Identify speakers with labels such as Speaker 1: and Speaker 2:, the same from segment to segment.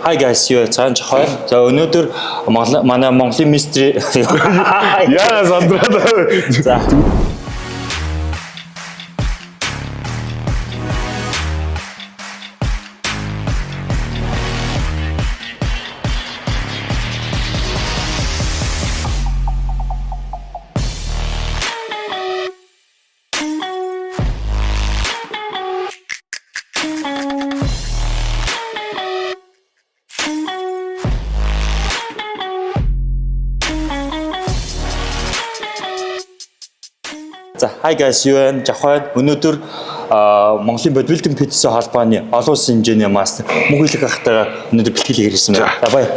Speaker 1: Hi guys, юу цаан жохой. За өнөөдөр манай Монголын мистери
Speaker 2: Яа сандраад.
Speaker 1: За. За hi guys, юу вэ? Жохой. Өнөөдөр Монголын bodybuilding fitness холбооны олон улсын хэмжээний мастер Мөнхөлөг ахтайгаа өнөөдөр бэлтгэл хийсэн байна. За баяр.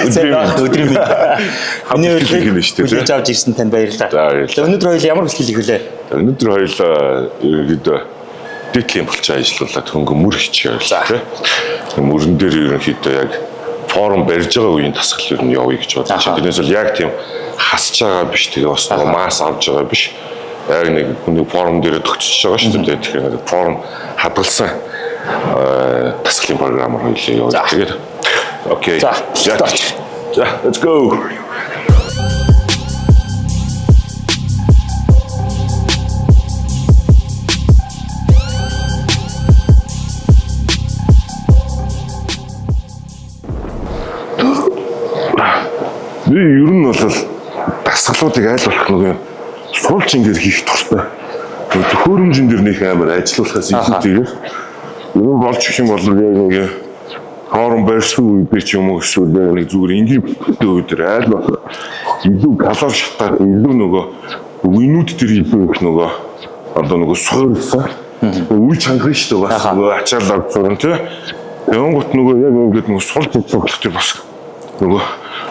Speaker 2: Өдрийн мэнд.
Speaker 1: Өдрийн мэнд. Миний
Speaker 2: Бэлтгэл хийнэ шүү дээ,
Speaker 1: хүлээж авч ирсэн танд баярлалаа.
Speaker 2: За, баярлалаа.
Speaker 1: За өнөөдөр хоёул ямар бэлтгэл хийх вүлээ?
Speaker 2: Өнөөдөр хоёулаа ерөнхийдөө дээдлийн булчаа ажиллуулад хөнгө мөр хичээл тий. Мөрөн дээр ерөнхийдөө яг форм барьж байгаа үеийн дасгал ер нь явъя гэж бодож байна. Тэрнээс бол яг тийм хасж байгаа биш, тэгээ бас нөгөө масс авч байгаа биш. Яг нэг хүний форм дээр төгсөж байгаа шүү дээ. Тэгэхээр нэг форм хадгалсан дасгалын програмаар хоёулаа явъя. Тэгээд окей.
Speaker 1: За,
Speaker 2: За, За, let's go. Би ер нь бол дасгалуудыг аль болох нэг юм сул чингээр хийх дуртай. Төхөөрөмжөн дээр нэг амар ажиллуулахаас илүүтэйгээр ер нь болж их юм бол яг нэг хоорон байрсан үе дээр ч юм уу эсвэл яг нэг зүгээр энгийн бүтээн үе дээр аль болох илүү калори шатаар илүү нөгөө үеинүүд дээр илүү их нөгөө одоо нөгөө суурьсан үе чангарна шүү дээ бас нөгөө ачаал авцсан тий. Тэнгуут нөгөө яг ингээд нөгөө сул цэцэн дээр бас нөгөө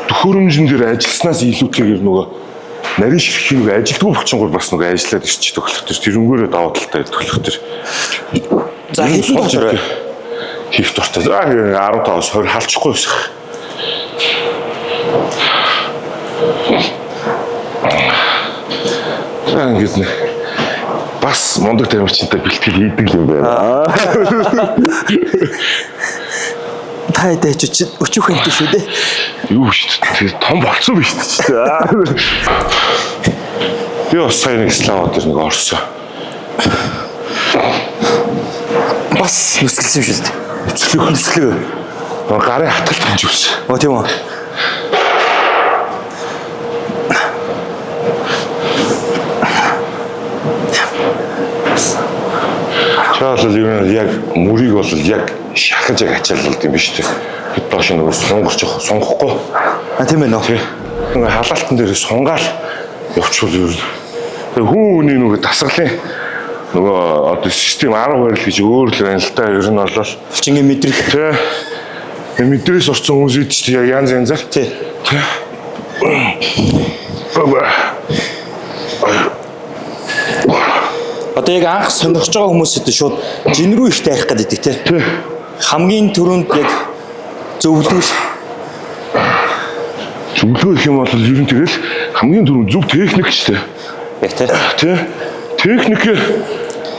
Speaker 2: төхөөрөмжөн дээр ажилласнаас илүүтэйгээр нөгөө нарийн ширхэг нөгөө ажилтгүй булчингууд бас нөгөө ажиллаад ирчихдэг болох тэр тэрнгүүрээ даваа талтай байдаг болох тэр.
Speaker 1: За хэдэн дотор вэ?
Speaker 2: Хийх дуртай. За 15-аас 20 халчихгүй байсан. За ингэж нэ. Бас мундаг тамирчинтай бэлтгэл хийдэг юм байна.
Speaker 1: Та хэдэж чи өчүүхэн хэнтэй шүү дээ.
Speaker 2: Юу шүү дээ. Тэр том болцсон биш үү? Би бас сая нэг слава дээр нэг орсон.
Speaker 1: Бас нүсгэлсэн шүү дээ.
Speaker 2: Нүцлэг нүцлэг. Гарын хатгалт хэмжүүлсэн.
Speaker 1: Оо тийм үү.
Speaker 2: Чаал бол ер нь яг мөрийг бол яг шахаж яг ачаалуулд юм биш үү? Хэд доош нөгөө сунгарч сунгахгүй.
Speaker 1: А тийм ээ нөө.
Speaker 2: Тий. Нөгөө халаалтан дээр сунгаал явуучвал ер нь. Тэгээ хүн хүний нөгөө дасгалын нөгөө одоо систем арга барил гэж өөр л байна л да. Ер нь бол
Speaker 1: Булчингийн мэдрэх.
Speaker 2: тий. Тэгээ мэдрээс орсон хүмүүс ид чи яг янз янзаар.
Speaker 1: Тий.
Speaker 2: Тий.
Speaker 1: Одоо яг анх сонирхож байгаа хүмүүсэд шууд жин рүү их дайрах гэдэг тий.
Speaker 2: Тий.
Speaker 1: Хамгийн түрүүнд яг зөвлөвл
Speaker 2: Зөвлөгөө гэх юм бол ер нь тэгэл хамгийн түрүүнд зөв техник шүү дээ.
Speaker 1: яг тий.
Speaker 2: Тэ? Техник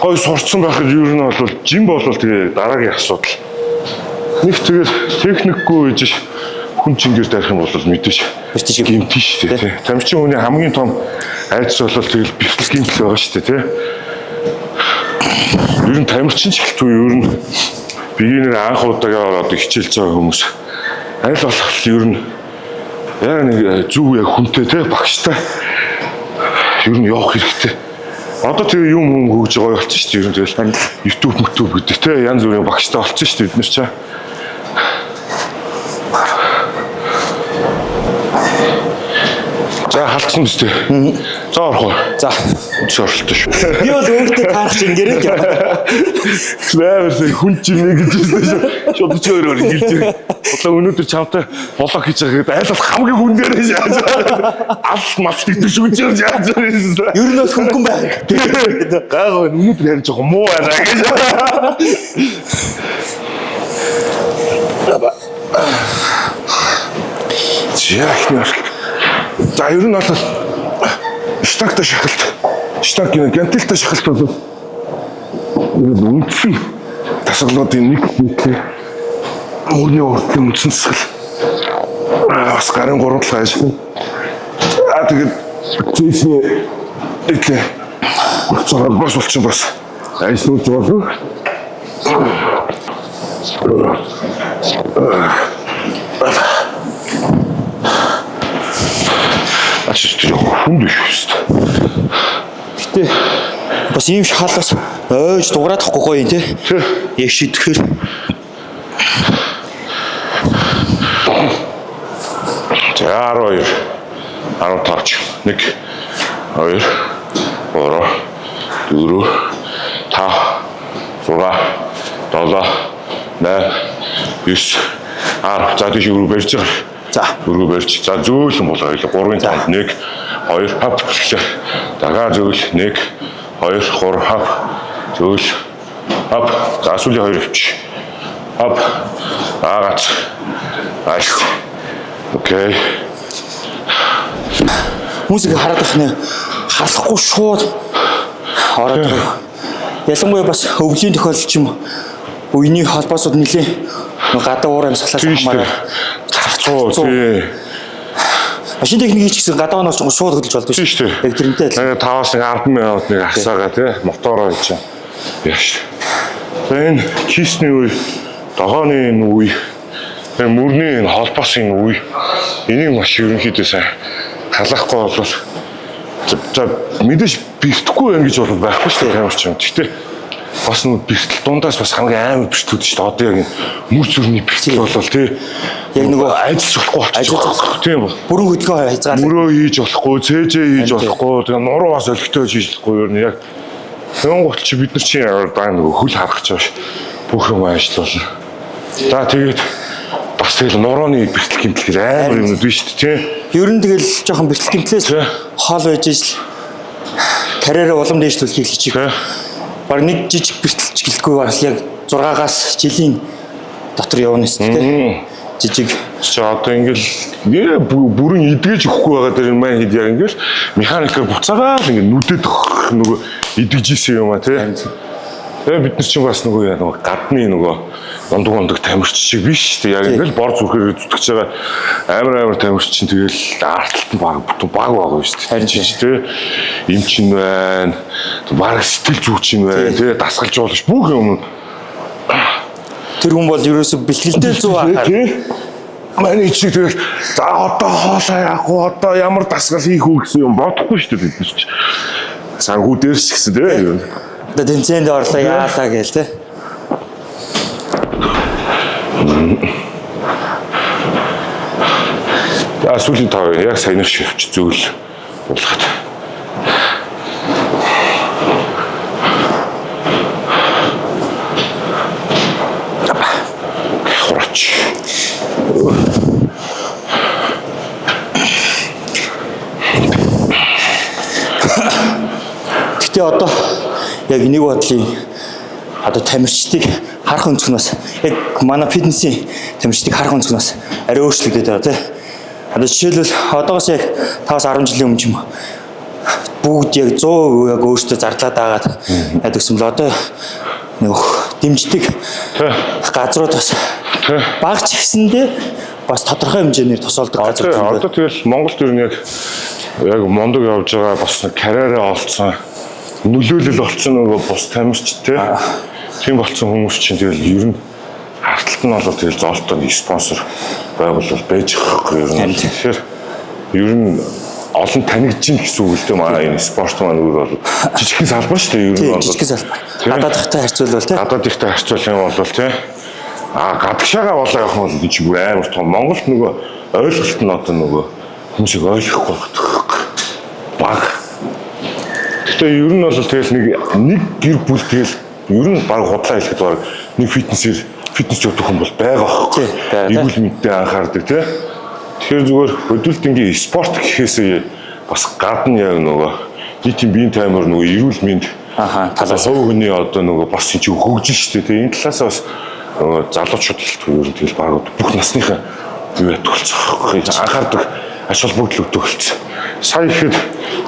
Speaker 2: гой сурцсан байхад ер нь бол жин болвол тэгээ дараагийн асуудал. Нэг тэгэл техникгүй гэж хүн чингээр дайрах юм бол мэдээж
Speaker 1: Бэртэж
Speaker 2: гэмтэн шүү дээ. Тэ? Тамирчин хүний хамгийн том айдас бол тэгэл бэртэл гэмтэл байгаа шүү дээ. Тэ? Ер нь тамирчин ч гэлтгүй ер нь биеийнээр анх удаага ороод хичээлж байгаа хүмүүс аль болох ер нь яг нэг зөв яг хүнтэй те багштай ер нь явах хэрэгтэй. Одоо тэгээ юм юм хөгж гоё болчих шүү дээ. Ер нь тэгэл YouTube YouTube гэдэг те янз бүрийн багштай болчих шүү дээ бид нар чаа. За халдсан биз дээ. За орох уу?
Speaker 1: За.
Speaker 2: Үдс оролтоо шүү.
Speaker 1: Би бол өөртөө таарах чингэрээ л яваа.
Speaker 2: Амар хүн чимээ гэж хэлсэн шүү. Шууд чи өөрөөр хэлж байгаа. Одоо өнөөдөр чамтай болоо хийж байгаа гэдэг айл бол хамгийн хүн дээр шааж. Ал мал гэдэг шүү гэж яаж байсан.
Speaker 1: Ер нь бол хөнгөн байх.
Speaker 2: Гайгүй өнөөдөр харин жоохон муу байна гэж. За ихний оролт. За ер нь бол штангтай шахалт. Штанг гэнэ гантелтай шахалт бол ер нь үндсэн дасгалуудын нэг нийтлээ. Мөрний урдны үндсэн дасгал. Бас гарын гурван талаа ажиллана. За, тэгээд зээсний эдлээ. Голцоо бас болчин бас ажиллуулж болно. Ачиж тэр хүнд биш үст.
Speaker 1: Гэтэ бас ийм шахалаас ойж дуграад тахгүй гоё юм те. Яг шидэхээр.
Speaker 2: За, 12 15 1 2 3 4 5 6 7 8 9 10. За, тийш өргө барьж байгаа.
Speaker 1: За.
Speaker 2: Өргө барьж. За, зөөлөн болоо. 3-ын тоонд 1 2 хав гэхлээр. Дахиад зөөл 1 2 3 хав. Зөөл. Хав. За, сүүлийн 2 өвч. Хав. Аагац. Айлт. Окей.
Speaker 1: Хүмүүс ингэ хараад байх нэ. Халахгүй шууд ороод байгаа. Ялангуяа бас өвлийн тохиолдол ч юм уу, үений холбоосууд нэлээ гадаа уур амьсгалаас
Speaker 2: Тийм шүү дээ.
Speaker 1: хамаарат.
Speaker 2: Зарцуу тий.
Speaker 1: Машин техникийн ч гэсэн гадаа оноос шууд хөдөлж болдог
Speaker 2: Тийм шүү дээ.
Speaker 1: Яг тэрнтэй адилхан.
Speaker 2: Тэгээ таваас нэг 10 минут нэг асаага тий мотороо хийж яа шүү. За, энэ кисний үе, догооны энэ үе, тэгээ мөрний энэ холбоосын үе энийг маш ерөнхийдөө сайн халаахгүй бол за мэдээж бэртэхгүй байх гэж бол байхгүй шүү дээ ямар ч юм. Гэхдээ бас нэг бэртэл дундаас бас хамгийн амар бэртлүүд шүү дээ. Одоо яг энэ мөр зүрхний бэртэл бол тий
Speaker 1: Яг нөгөө
Speaker 2: ажиллаж болохгүй болчих.
Speaker 1: Ажиллаж
Speaker 2: Тийм ба.
Speaker 1: Бүрэн хөдөлгөөн хязгаарлах.
Speaker 2: Мөрөө хийж болохгүй, цээжээ хийж
Speaker 1: Харин
Speaker 2: болохгүй, тэгээ нуруу бас олигтой хийж болохгүй ер нь яг Тэнгуут чи бид нар чи даа нөгөө хөл харах гэж байгаа ш. Бүх юм ажиллуулна. За, тэгээд бас тэгэл нурууны бэртэл гэмтэл гэж амар юмнууд биш үү тий.
Speaker 1: Ер нь тэгэл жоохон бэртэл гэмтлээс
Speaker 2: Тий.
Speaker 1: хол байж ижил карьераа улам дээшлүүлэхийг хичээх.
Speaker 2: Тий.
Speaker 1: Баг нэг жижиг бэртэлч гэлгүй бас яг 6-аас жилийн дотор явна шүү дээ. Жижиг.
Speaker 2: Чи одоо ингээл нэрээ бүрэн эдгэж өгөхгүй байгаа дэр энэ маань хэд яг ингээл механикаар буцаагаа л ингээд нүдэд өгөх нөгөө эдгэж исэн юм а тий. Тэгээ бид нар чинь бас нөгөө яа нөгөө гадны нөгөө ундаг ундаг тамирч шиг биш шүү дээ. Яг ингээл бор зүрхээр зүтгэж байгаа амар амар тамирч чинь тэгэл арталт нь баг бүтэн баг байгаа шүү дээ.
Speaker 1: Харин
Speaker 2: Чи тий им чин байна. Баг сэтгэл зүйч чинь байна тий дасгалжуулагч бүх юм.
Speaker 1: Тэр хүн бол ерөөсө бэлтгэлтэй зүү ахаар.
Speaker 2: Тий. Манай чи тэгэл за одоо хоолоо яах вэ? Одоо ямар дасгал хийх үү гэсэн юм бодохгүй шүү дээ бид нар чи. Санхүү дээр ч гэсэн тий. Ер нь.
Speaker 1: Одоо тэмцээнд орлоо яалаа гээл те.
Speaker 2: За, сүүлийн тав яг саяных шиг явчих зөвл болгоход. Хураач.
Speaker 1: Гэтэ одоо яг нэг бодлын одоо тамирчдыг харах өнцөг нь бас яг манай фитнесийн тамирчдыг харах өнцөг нь бас арай өөрчлөгдөд байгаа тий. Одоо жишээлбэл одоогоос яг 5-10 жилийн өмнө ч юм уу, бүгд яг 100% яг өөртөө зарлаад агаад яадаг юм л одоо нэг дэмждэг
Speaker 2: Тий.
Speaker 1: газрууд бас
Speaker 2: Тий.
Speaker 1: баг ч гэсэндээ бас тодорхой хэмжээгээр тусалдаг
Speaker 2: Тий,
Speaker 1: газар.
Speaker 2: одоо тэгэл Монголд ер нь яг яг мундаг явж байгаа бас нэг карьераа олцсон нөлөөлөл олцсон нөгөө бус тамирч тий. Тийм болцсон хүмүүс чинь тэгэл ер нь харталт нь бол тэгэл зоолтой нэг спонсор байгуулал байж байхгүй ер нь. Тэгэхээр ер нь олон танигдж гин гэсэн үг л дээ манай энэ спорт маань өөр бол жижигхэн салбар шүү дээ ер нь
Speaker 1: Тий,
Speaker 2: бол.
Speaker 1: жижигхэн салбар.
Speaker 2: Тий.
Speaker 1: Гадаадхтай харьцуулбал тий.
Speaker 2: Гадаадынхтай харьцуулах юм бол тий. А гадагшаага болоо явах юм бол энэ чи бүр амар том. Монголд нөгөө ойлголт нь одоо нөгөө хүмүүсийг ойлгохгүй байдаг. Баг. Гэтэ ер нь бол тэгэл нэг нэг гэр бүл тэгэл ер нь баг худлаа хэлэхэд баг нэг фитнесээр фитнес явдаг хүн бол байгаа
Speaker 1: Тий,
Speaker 2: байхгүй.
Speaker 1: байгаа, тий.
Speaker 2: Эрүүл мэндэд анхаардаг тий. Тэгэхээр зүгээр хөдөлтөнгийн спорт гэхээсээ бас гадна яг нөгөө нийтийн биеийн таймер нөгөө эрүүл мэнд
Speaker 1: Талаас.
Speaker 2: хувь хүний одоо нөгөө бас энэ чинь хөгжин шүү дээ тий. Энэ талаас бас нөгөө залуучууд хэлдэг ер нь тэгэл баг бүх насныхаа юу яддаг болсон байхгүй. Анхаардаг ач холбогдол өгдөг болсон. Сая ихэд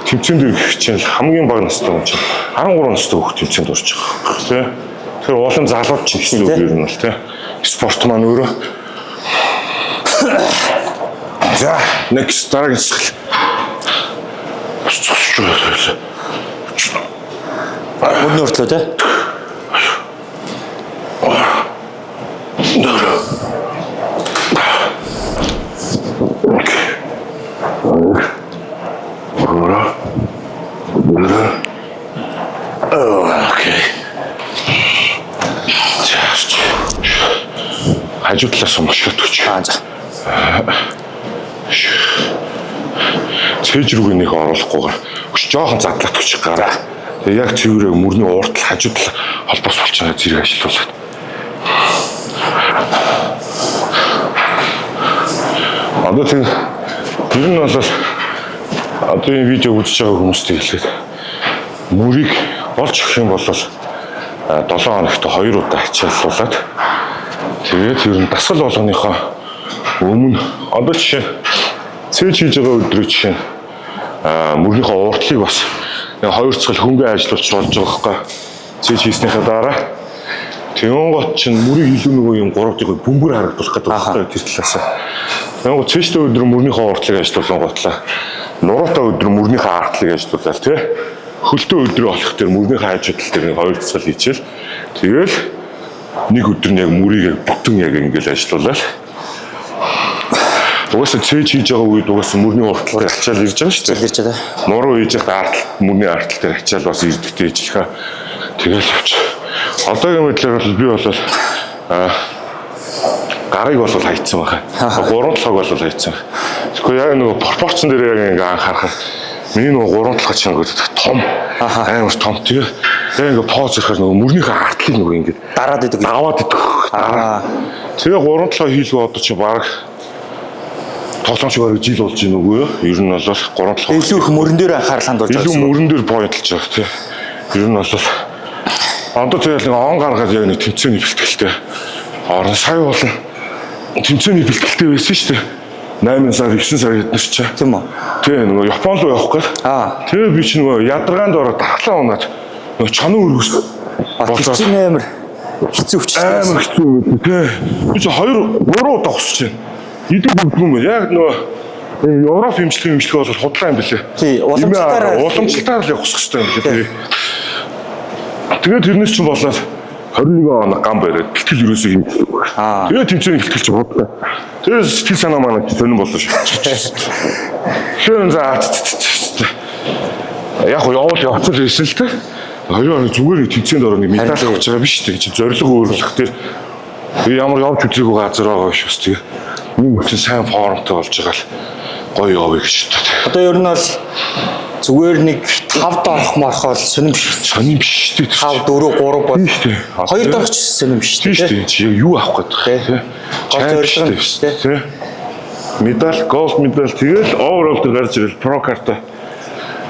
Speaker 2: тэмцээнд ирэх чинь хамгийн бага настай хүн чинь 13 настай хүүхэд тэмцээнд орж байгаа байхгүй тий. Тэгэхээр улам залууд чинь гэсэн үг ер нь бол тий. Спорт маань өөрөө. За, next дараагийн дасгал.
Speaker 1: Мөрний уртлоо тий.
Speaker 2: Окей. За. Хажуу талаас мошоод өч.
Speaker 1: Аа за.
Speaker 2: Цээж рүүгээ нэг оруулахгүйгээр өч жоохон задлаад өч гараа. Тэгээ яг цэврээ мөрний урд тал хажуу тал холбоос болж байгаа зэрэг ажиллуулад. Одоо тэг ер нь бол одоо энэ видео үзэж байгаа хүмүүстээ хэлээд мөрийг болж өгөх юм бол 7 хоногт 2 удаа ачааллуулад тэгээд ер нь дасгал болгоныхоо өмнө одоо жишээ цээж хийж байгаа өдрөө жишээ нь мөрнийхөө уртлыг бас нэг хоёр цгал хөнгө ажиллуулж болж байгаа байхгүй цээж хийснийхээ дараа тэгэн гот чинь мөрийг илүү нөгөө юм гурав дахь бөмбөр харагдуулах гэдэг байхгүй тэр талаас. Тэгэн гот цээжтэй өдөр мөрнийхөө уртлыг ажиллуулсан готлаа. Нуруутай өдөр мөрнийхөө артлыг ажиллуулаад тий. Хөлтөө өдрөө болох тэр мөрнийхөө хажуу тал дээр нэг хоёр цгал хийчихэл тэгэл нэг өдөр нь яг мөрийг яг бүтэн яг ингээл ажиллуулаад угаасаа цээж хийж байгаа үед угаасаа мөрний уртлыг ачаал ирж байгаа шүү дээ.
Speaker 1: Ирж байгаа.
Speaker 2: Нуруу хийж байхад арт мөрний артлал дээр ачаал бас ирдэгтэй ижилхэн тэгэл явч. Одоогийн мэдлэр бол би бол гарыг бол хайцсан байгаа. Гурван толгойг бол хайцсан. Тэгэхгүй яг нөгөө пропорцон дээр яг ингээ анхаарахад миний нөгөө гурван толгой чинь ингээ том амар том тэгээ яг ингээ поз ирэхээр нөгөө мөрнийхөө артлыг нөгөө ингээ
Speaker 1: Дараад идэг.
Speaker 2: даваад идэх.
Speaker 1: Аа.
Speaker 2: Тэгээ гурван толгой хийлгүү одоо чи баг тоглоомч бараг жил болж байна үгүй юу? Ер нь бол гурван толгой
Speaker 1: Илүү их мөрөн дээр анхаарал хандуулж байгаа
Speaker 2: илүү
Speaker 1: гэсэн.
Speaker 2: мөрөн дээр поинтлж байгаа тий. Ер нь бол одоо тэгэл нэг он гаргаад яг нэг тэмцээний бэлтгэлтэй орон сая болон тэмцээний бэлтгэлтэй байсан шүү дээ. 8 сар 9 сар хэднэр чи.
Speaker 1: Тийм үү?
Speaker 2: Тий нөгөө Япон руу явах гээд.
Speaker 1: Аа.
Speaker 2: Тэгээ би чи нөгөө ядаргаанд ороод дархлаа унаад нөгөө чоноо өргөс
Speaker 1: Тэр чинь амар хэцүү хүчтэй.
Speaker 2: амар хэцүү юм тий. Би чи 2 3 удаа хусч байна. Идэг бүгдгүй юм. Яг нөгөө Европ хэмжлэгийн хэмжлэг бол худлаа юм билээ.
Speaker 1: Тий, уламжлалтаар-
Speaker 2: уламжлалтаар л явах хэрэгтэй юм билээ. Тий. Тэгээд тэрнээс чинь болоод 21 он гам бариад бэлтгэл ерөөсөө хиймжлэг.
Speaker 1: Аа.
Speaker 2: Тэгээд тэмцээний бэлтгэл чи худлаа. Тэгээд сэтгэл санаа манай чи сонирн болоо шээ. Тэгэхээр за яг гоо явуул явцал байсан л та. 2 он зүгээр нэг тэмцээнд ороо нэг медаль
Speaker 1: Харин
Speaker 2: авч байгаа биш үү чи зорилго өөрлөх тэр би ямар явж үзээгүй газар байгаа биш бас тэгээ. Нэг чинь сайн формтой болж байгаа л гоё явъя гэж боддог.
Speaker 1: Одоо ер нь бол зүгээр нэг 5 дорох морох бол сонирм биш.
Speaker 2: Сонин биш шүү дээ.
Speaker 1: 5 4 3 бол
Speaker 2: Тийм шүү дээ.
Speaker 1: 2 дорох ч сонирм биш
Speaker 2: Тийм шүү дээ. Чи яг юу авах гэдэг
Speaker 1: Тий.
Speaker 2: тий.
Speaker 1: Гол зорилго нь
Speaker 2: шүү дээ. Тий. Медаль, gold медаль тэгэл overall дээр гарч ирэл pro карта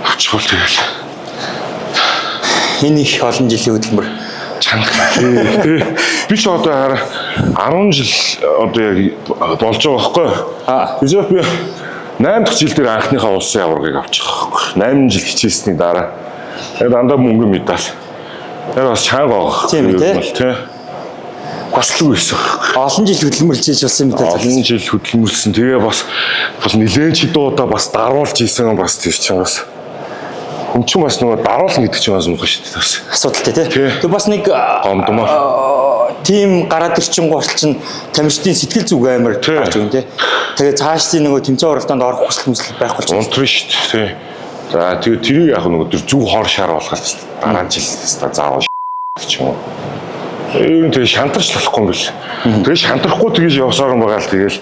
Speaker 2: авчихвал тэгэл
Speaker 1: Энэ их олон жилийн хөдөлмөр.
Speaker 2: чанга. Тий, тий. Би ч одоо хараа 10 жил одоо яг болж байгаа байхгүй.
Speaker 1: Аа.
Speaker 2: Тэгээс би 8 дахь жил дээр анхныхаа улсын аваргыг авчих байхгүй. 8 жил хичээсний дараа яг дандаа мөнгө медаль. Тэр бас чанга байгаа.
Speaker 1: Тийм ээ, тий.
Speaker 2: Тий. Гослог байсан.
Speaker 1: Олон жил хөдөлмөрлж ийж болсон юм даа.
Speaker 2: Олон жил хөдөлмөрлсөн. Тэгээ бас бас нэлээд чидүү удаа бас даруулж исэн бас тэр чинь бас хүн чинь бас нөгөө даруулна гэдэг чинь бас муухай шүү дээ бас.
Speaker 1: Асуудалтай тий.
Speaker 2: Тий.
Speaker 1: Тэгээ бас нэг
Speaker 2: Гомдмоор.
Speaker 1: тийм гараад ирчин гуртал чинь тамирчдын сэтгэл зүг амар
Speaker 2: Тий.
Speaker 1: гарч өгөн тий. Тэгээ цаашдын нөгөө тэмцээн уралдаанд орох хүсэл мүсэл байхгүй болчихсон.
Speaker 2: Унтрын шүү дээ. Тий. За тэгээ тэрийг яг нөгөө тэр зүг хор шар болгоод дараа нь жил өстой заавал ч юм уу. Ер нь тэгээ шантарч болохгүй юм бэл. Тэгээ шантрахгүй тэгэж явсаар юм байгаа л тэгэл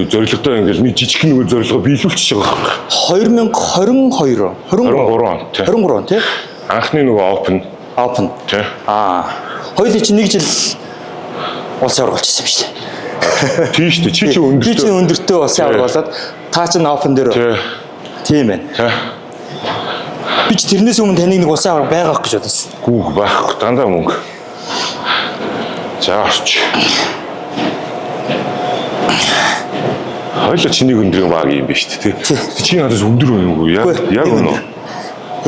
Speaker 2: зорилготой ингээл нэг жижиг нөгөө зорилгоо биелүүлчихэж байгаа байхгүй.
Speaker 1: 2022 23
Speaker 2: 23 он тий.
Speaker 1: 23 он тий.
Speaker 2: Анхны нөгөө open
Speaker 1: Open.
Speaker 2: тий.
Speaker 1: Аа. Хоёулын чинь нэг жил улсын аварга болчихсон юм шүү дээ.
Speaker 2: Тийм шүү дээ. Чи чи
Speaker 1: Би чинь
Speaker 2: өндөртэй.
Speaker 1: өндөртөө улсын аварга болоод та чинь open дээр
Speaker 2: Тий.
Speaker 1: тийм байна.
Speaker 2: Тий.
Speaker 1: Би ч тэрнээс өмнө таныг нэг улсын аварга байгаа гэж бодсон.
Speaker 2: Гүүг байхгүй дандаа мөнгө. За орч. Хоёлаа чиний өндрийн баг юм биш үү тий. Чи надаас өндөр юм уу? Яг
Speaker 1: Үгүй,
Speaker 2: яг
Speaker 1: нэг
Speaker 2: үнэ.
Speaker 1: өндөр.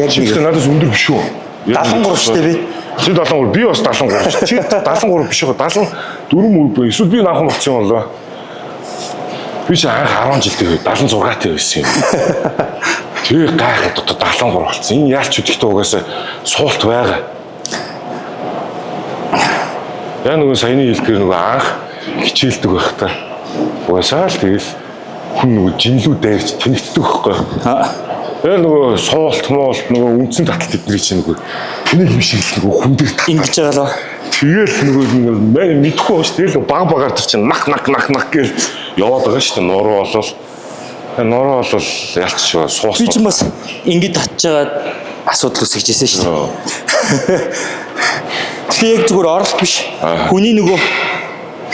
Speaker 1: Яг
Speaker 2: Чи
Speaker 1: нэг
Speaker 2: гэхдээ надаас өндөр биш үү? Яг
Speaker 1: 73 шүү дээ би.
Speaker 2: Чи 73, би бас 73. Чи 73 биш үү? 74 мөр бай. Эсвэл би намхан болсон юм болоо. Би чи анх 10 жилдээ 76 таа байсан юм. Тэгээ гайхаад одоо 73 болсон. Энэ яалч үдэгтэй угаасаа суулт байгаа. Яа нөгөө саяны хэлдгээр нөгөө анх хичээлдэг байх та. Угаасаа л тэгэл хүн нөгөө жинлүү дайрч тэнэгтдэг байхгүй. Тэгээ нөгөө суулт муулт нөгөө үндсэн таталт эдний чинь нөгөө тэнийг юм шиг л нөгөө хүн дээр татал.
Speaker 1: Ингэж байгаа л.
Speaker 2: Тэгэл нөгөө нэг мэдхгүй байна шүү. Тэгэл баг багаар тэр чинь нах нах нах нах гэж яваад байгаа шүү дээ. Нуруу болол. Нуруу болол ялч шүү. Суусан.
Speaker 1: Би ч бас ингэж татж байгаа асуудал үүсгэж байсан шүү дээ. Тэгэхээр яг зүгээр оролт биш. Хүний нөгөө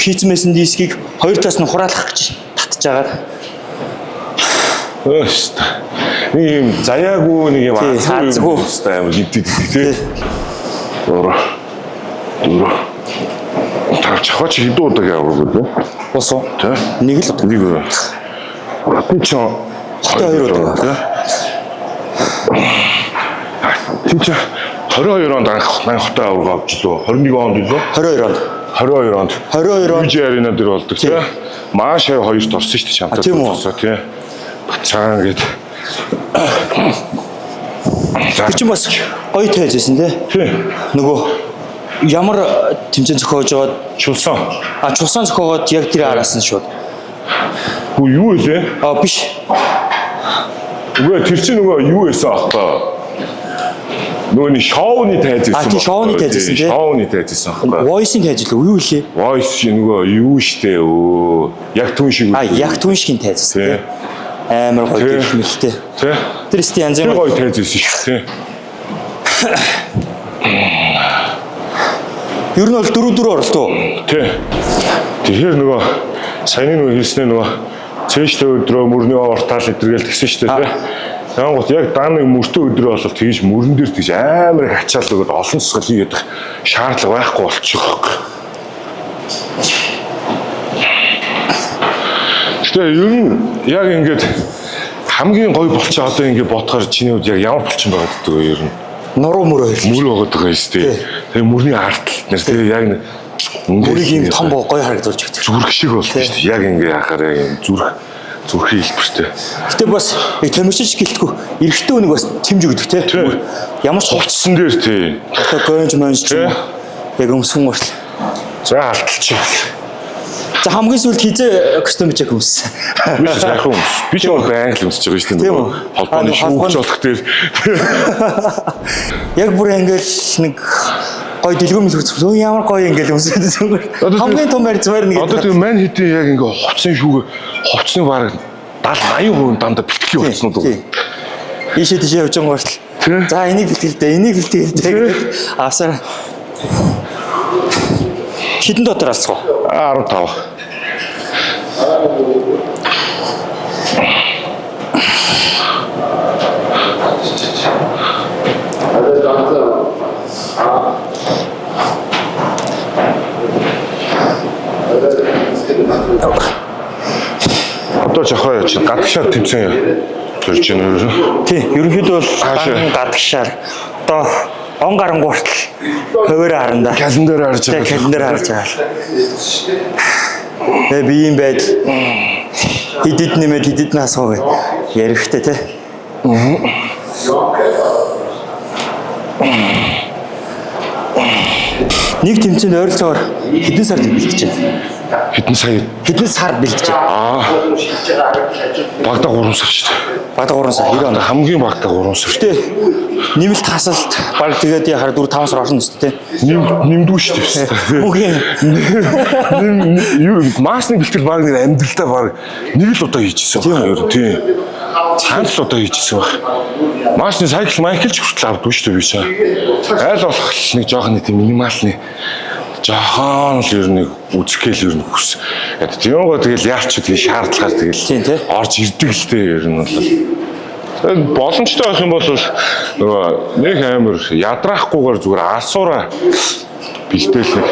Speaker 1: хийцмээсэн дискийг хоёр талаас нь хураалах гэж татж байгаа.
Speaker 2: Өөст. Нэг юм заяагүй нэг юм
Speaker 1: азгүй
Speaker 2: хэвээр амар гиддэг тий. Дөрөв. Дөрөв. Тав чахаач хэдэн удаа явах вэ?
Speaker 1: Бус уу?
Speaker 2: Тий.
Speaker 1: Нэг л удаа.
Speaker 2: Нэг удаа. Би ч
Speaker 1: Хотын хоёр удаа.
Speaker 2: Тий. Чи ч 22 онд анх мань хотын аварга авч лөө. 21 онд илүү?
Speaker 1: 22 онд.
Speaker 2: 22 онд.
Speaker 1: 22 онд.
Speaker 2: UJ арена дээр болдог тий. Маш хоёрт орсон шүү дээ чамтай.
Speaker 1: Тийм үү?
Speaker 2: Тий. Бацаан гээд.
Speaker 1: Тэр чинь бас гоё тайз байсан тий.
Speaker 2: Тий.
Speaker 1: Нөгөө ямар тэмцээн зохиож байгаад
Speaker 2: Чулсан.
Speaker 1: А чулсан зохиогоод яг тэр араас нь шууд.
Speaker 2: Гүү юу вэ?
Speaker 1: А биш.
Speaker 2: Үгүй тэр чинь нөгөө юу байсан аахгүй. Нөгөө нэг шоуны тайз байсан.
Speaker 1: А тий шоуны тайз байсан тий.
Speaker 2: Шоуны тайз байсан аахгүй.
Speaker 1: Voice-ийн тайз л юу лээ?
Speaker 2: Voice нөгөө юу штэ өө. Яг түн шиг.
Speaker 1: А яг түн шигийн тайз байсан тий. Амар гоё гэх мэлтэй.
Speaker 2: Тий.
Speaker 1: Тэр өстэй янз бүрийн
Speaker 2: гоё тайз байсан шүү тий.
Speaker 1: Ер нь бол 4-4 оролт уу?
Speaker 2: Тий. Тэгэхээр нөгөө саяны нөгөө хэлснээр нөгөө цээжтэй өдрөө мөрний овортаал эдэргээл тэгсэн шүү дээ тий. Янгот яг дааны мөртөө өдрөө бол тэгж мөрөн дээр тэгж амар их ачаал өгöd олон тусгал хийгээд шаардлага байхгүй болчих واخ. Гэтэ ер нь яг ингээд хамгийн гоё болчих одоо ингээд бодохоор чиний хувьд яг ямар болчин байгаад байдаг вэ ер нь?
Speaker 1: Нуруу мөр хоёр.
Speaker 2: Мөр байгаад байгаа юм шүү дээ. Тэгээ мөрний ард талд нэр тэгээ яг
Speaker 1: мөрийг ийм том боо гоё харагдуулж өгдөг.
Speaker 2: Зүрх шиг болно шүү дээ. Яг ингээ яхаар яг юм зүрх зүрхийн хэлбэртэй.
Speaker 1: Гэтэ бас тамирчиж гэлтгүй эрэгтэй хүнийг бас чимж өгдөг те. Ямар ч
Speaker 2: хувцсан дээр тий.
Speaker 1: Одоо гонж монж ч юм уу. Яг өмсгөн хүртэл.
Speaker 2: За алталчих.
Speaker 1: За хамгийн сүүлд хизээ костюм чек өмссөн.
Speaker 2: Би ч сайхан өмс. Би ч бол байнга л өмсөж байгаа шүү дээ. Холбооны шүүгч болох дээр.
Speaker 1: Яг бүр ингээл нэг гоё дэлгүүр мэлгүүр зүг ямар гоё ингээл өмсөд зүгээр. Хамгийн том барьцмаар нэг.
Speaker 2: Одоо тэр мань хэдийн яг ингээ хувцсын шүүг хувцсны бараг 70 80% дандаа бэлтгэлийн хувцснууд уу.
Speaker 1: Ийшээ тийшээ явж байгаа хүртэл. За энийг бэлтгэлдэ, энийг бэлтгэлдэ гэдэг авсаар хэдэн дотор алцах вэ?
Speaker 2: 15. Одоо жохоо чи гадагшаар тэмцээн зорж байна уу?
Speaker 1: Тий, ерөнхийдөө бол гадагшаар одоо он гарангуй хүртэл хуваараа харна да.
Speaker 2: Календар харж
Speaker 1: байгаа. Календар харж байгаа. Тэгээ биеийн байдал хэд хэд нэмээд хэд хэд насуу гэ ярихтэй тий. Нэг тэмцээнд ойролцоогоор хэдэн сар бэлтэж байна?
Speaker 2: Хэдэн сая?
Speaker 1: Хэдэн сар бэлтэж байна?
Speaker 2: Аа. Багада 3 сар шүү дээ.
Speaker 1: Багада 3 сар 90 он.
Speaker 2: Хамгийн багада 3 сар.
Speaker 1: Гэтэ нэмэлт хасалт баг тэгээд яхаар 4 5 сар орно шүү дээ.
Speaker 2: Нэмдүү шүү дээ.
Speaker 1: Мөнхийн.
Speaker 2: Юу маасны бэлтгэл баг нэг амьдралдаа баг нэг л удаа хийчихсэн байна. Ер нь тийм. Цаана л удаа хийчихсэн баг. Маасны сайкл майкл ч хүртэл авдгүй шүү дээ би чаа. Айл болох нэг жоохон нэг тийм минималны жоохон л ер нь үзэхэл ер нь хүс. Тиймээ тэгэл яалч тэгэл шаардлагаар тэгэл орж ирдэг л дээ ер нь бол. Боломжтой байх юм бол нөгөө нэг амар ядраахгүйгээр зүгээр алсуураа бэлдээл нэг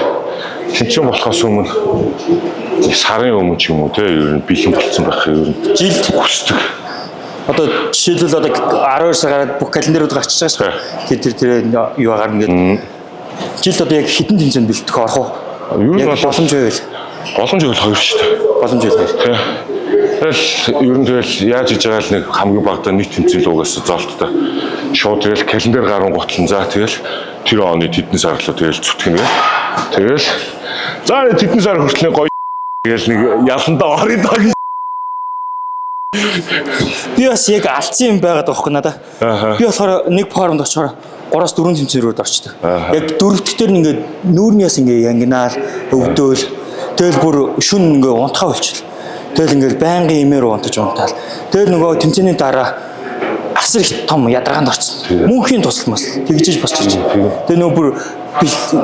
Speaker 2: тэмцээн болохоос өмнө сарын өмнө ч юм уу те ер нь бэлэн болцсон байх ер нь
Speaker 1: жилд
Speaker 2: хүсдэг.
Speaker 1: Одоо жишээлбэл одоо 12 сар гараад бүх календарууд гарчиж байгаа шүү дээ. Тэр тэр юу гарна гэдэг. Жилд одоо яг хэдэн тэмцээнд бэлтгэх орох уу?
Speaker 2: Ер нь
Speaker 1: Яг
Speaker 2: бол
Speaker 1: боломж байвал
Speaker 2: боломж байвал хоёр шүү дээ.
Speaker 1: боломж байвал хоёр.
Speaker 2: Тий. Тэгэл ер нь тэгэл яаж хийж байгаа л нэг хамгийн багадаа нэг тэмцээн угаасаа зоолттой. Шууд тэгэл календар гарan гутлан за тэгэл тэр оны тэдэн сар руу тэгэл зүтгэнэ. Тэгэл за тэдэн сар хүртэл нэг гоё тэгэл нэг яландаа орё доо гэж.
Speaker 1: Би бас яг алдсан юм байгаад байгаа байхгүй надаа.
Speaker 2: Аха.
Speaker 1: Би болохоор нэг формд очихоор 3-4 тэмцээн рүү орчдөг.
Speaker 2: Аха.
Speaker 1: Яг дөрөвдөг дээр нь ингээд нүүрнээс ингээд янгинаал, өвдөөл тэгэл бүр шүн ингээд унтахаа болчихлоо. Тэгэл ингээд байнгын имээр унтаж унтаал. Тэгэл нөгөө тэмцээний дараа асар их том ядаргаанд орсон. Мөнхийн тусалмас тэгжиж босч ирж. Тэгээ нөгөө бүр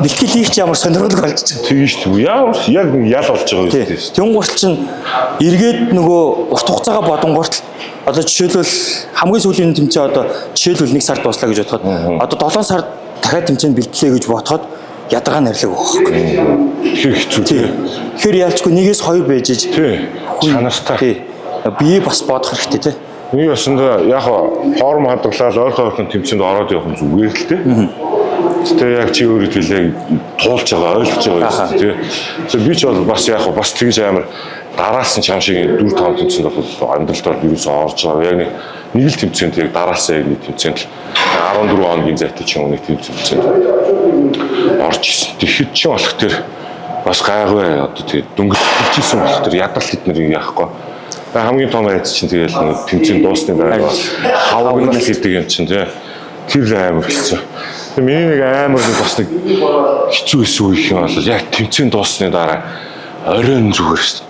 Speaker 1: бэлтгэл хийх чи ямар сонирхол болж чинь.
Speaker 2: Тийм шүү дээ. Ямар яг нэг ял болж байгаа юм
Speaker 1: Тий.
Speaker 2: шүү дээ.
Speaker 1: Тэнгуурт чинь эргээд нөгөө урт хугацаагаа бодонгуурт одоо жишээлбэл хамгийн сүүлийн тэмцээн одоо жишээлбэл 1 сард дуслаа гэж бодоход одоо 7 сард дахиад тэмцээнд бэлтлээ гэж бодоход ядаргаа нэрлэг байгаа байхгүй.
Speaker 2: Тэгэхээр хэцүү тий.
Speaker 1: Тэгэхээр яалчгүй нэгээс хоёр байж иж
Speaker 2: Тий. Чанартай.
Speaker 1: Тий. Бие бас бодох хэрэгтэй тий.
Speaker 2: Нэг ясандаа яг форм хадгалаад ойрхон ойрхон тэмцээнд ороод явах нь зүгээр л дээ. Гэтэ яг чи өөрөө хэлээ туулж байгаа, ойлгож байгаа юм тий. Тэгэхээр би ч бол бас яг бас тэгж амар дараалсан чам шиг 4 5 тэмцээнд бол амьдралд бол ерөөсөө орж байгаа. Яг нэг л тэмцээнд яг дараалсан яг нэг тэмцээнд л 14 хоногийн зайтай ч юм уу нэг тэмцээнд орж исэн. Тэгэхэд чи болох тэр бас гайгүй одоо тэгээ дөнгөж хэлчихсэн болох тэр ядал тэд нарыг яахгүй. Хамгийн том айц чинь тэгэл нэг тэмцээн дуусны дараа хавагнал гэдэг юм чинь тий. Тэр амар хэцүү. Тэгээ миний нэг амар нэг бас нэг хэцүү эсүү үе юм бол яг тэмцээн дууссаны дараа оройн зүгээр шүү дээ.